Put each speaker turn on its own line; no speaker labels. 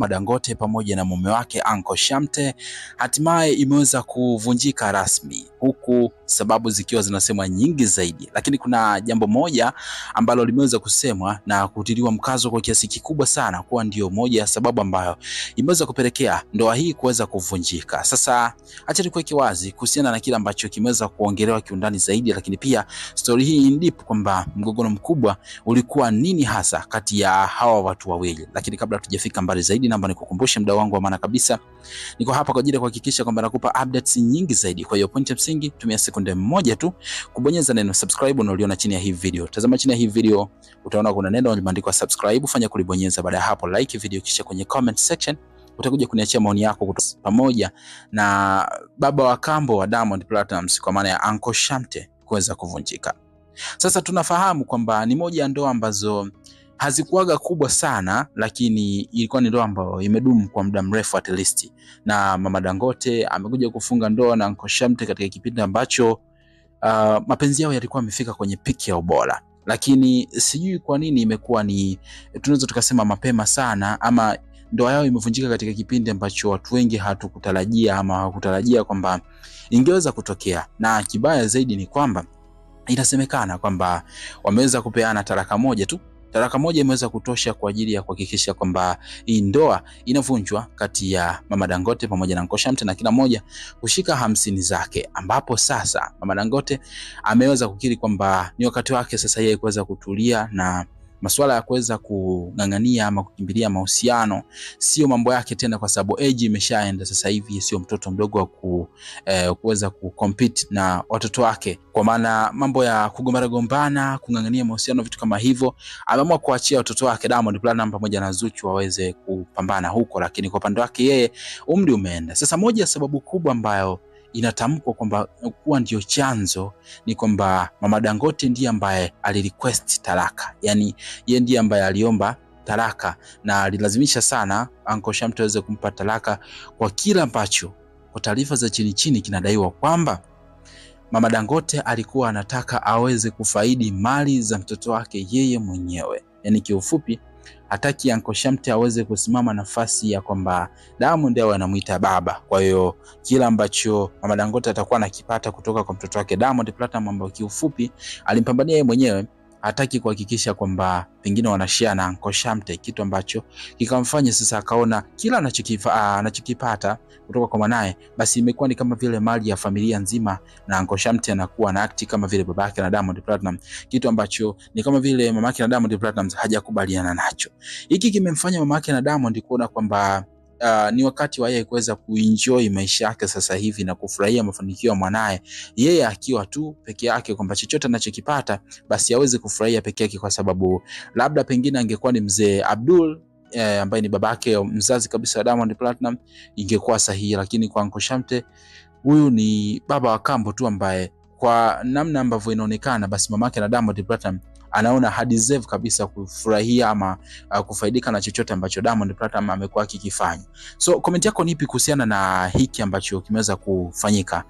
Dangote pamoja na mume wake Anko Shamte hatimaye imeweza kuvunjika rasmi, huku sababu zikiwa zinasemwa nyingi zaidi, lakini kuna jambo moja ambalo limeweza kusemwa na kutiliwa mkazo kwa kiasi kikubwa sana kuwa ndio moja ya sababu ambayo imeweza kupelekea ndoa hii kuweza kuvunjika. Sasa acha nikuweke wazi kuhusiana na kile ambacho kimeweza kuongelewa kiundani zaidi, lakini pia story hii in deep kwamba mgogoro mkubwa ulikuwa nini hasa kati ya hawa watu wawili. Lakini kabla tujafika mbali zaidi, naomba nikukumbushe mda wangu wa maana kabisa, niko hapa kwa ajili ya kuhakikisha kwamba nakupa updates nyingi zaidi. Kwa hiyo point ya msingi, tumia sekunde moja tu kubonyeza neno subscribe unaliona chini ya hii video. Tazama chini ya hii video utaona kuna neno limeandikwa subscribe, fanya kulibonyeza. Baada ya hapo like video, kisha kwenye comment section utakuja kuniachia maoni yako pamoja na baba wa kambo wa Diamond Platnumz kwa maana ya Anko Shamte kuweza kuvunjika. Sasa tunafahamu kwamba ni moja ya ndoa ambazo hazikuwaga kubwa sana, lakini ilikuwa ni ndoa ambayo imedumu kwa muda mrefu at least. Na Mama Dangote amekuja kufunga ndoa na Anko Shamte katika kipindi ambacho mapenzi yao yalikuwa yamefika kwenye piki ya ubora. Lakini sijui kwa nini imekuwa ni tunaweza tukasema mapema sana, ama ndoa yao imevunjika katika kipindi ambacho watu wengi hatukutarajia ama hawakutarajia kwamba ingeweza kutokea. Na kibaya zaidi ni kwamba inasemekana kwamba wameweza kupeana talaka moja tu. Talaka moja imeweza kutosha kwa ajili ya kuhakikisha kwamba hii ndoa inavunjwa kati ya Mama Dangote pamoja na Anko Shamte, na kila mmoja kushika 50 zake, ambapo sasa Mama Dangote ameweza kukiri kwamba ni wakati wake sasa yeye kuweza kutulia na masuala ya kuweza kung'ang'ania ama kukimbilia mahusiano sio mambo yake tena, kwa sababu age imeshaenda sasa hivi, sio mtoto mdogo wa kuweza kucompete na watoto wake. Kwa maana mambo ya kugombana gombana, kung'ang'ania mahusiano, vitu kama hivyo, ameamua kuachia watoto wake Diamond Platnumz pamoja na Zuchu waweze kupambana huko, lakini kwa upande wake yeye umri umeenda. Sasa moja ya sababu kubwa ambayo inatamkwa kwamba kuwa ndio chanzo ni kwamba Mama Dangote ndiye ambaye alirequest talaka. Yani yeye ndiye ambaye aliomba talaka na alilazimisha sana Anko Shamte aweze kumpa talaka kwa kila ambacho kwa taarifa za chini chini kinadaiwa kwamba Mama Dangote alikuwa anataka aweze kufaidi mali za mtoto wake yeye mwenyewe. Yani kiufupi hataki Anko Shamte aweze kusimama nafasi ya kwamba Diamond awe anamuita baba. Kwa hiyo kila ambacho Mama Dangote atakuwa anakipata kutoka kwa mtoto wake Diamond Platnumz, ambaye kiufupi alimpambania yeye mwenyewe, hataki kuhakikisha kwamba pengine wanashare na Anko Shamte, kitu ambacho kikamfanya sasa akaona kila anachokipata kutoka kwa mwanae basi imekuwa ni kama vile mali ya familia nzima, na Anko Shamte anakuwa na act kama vile babake na Diamond Platnumz, kitu ambacho ni kama vile mamake na Diamond Platnumz hajakubaliana nacho. Hiki kimemfanya mamake na Diamond kuona kwamba ni wakati wa yeye kuweza kuenjoy maisha yake sasa hivi na kufurahia mafanikio ya mwanae, yeye akiwa tu peke yake, kwamba chochote anachokipata basi aweze kufurahia peke yake, kwa sababu labda pengine angekuwa ni mzee Abdul ambaye ni babake mzazi kabisa wa Diamond Platnumz ingekuwa sahihi, lakini kwa Anko Shamte huyu ni baba wa kambo tu ambaye kwa namna ambavyo inaonekana basi mamake na Diamond Platnumz anaona hadeserve kabisa kufurahia ama kufaidika na chochote ambacho Diamond Platnumz amekuwa akikifanya. So comment yako ni ipi kuhusiana na hiki ambacho kimeweza kufanyika?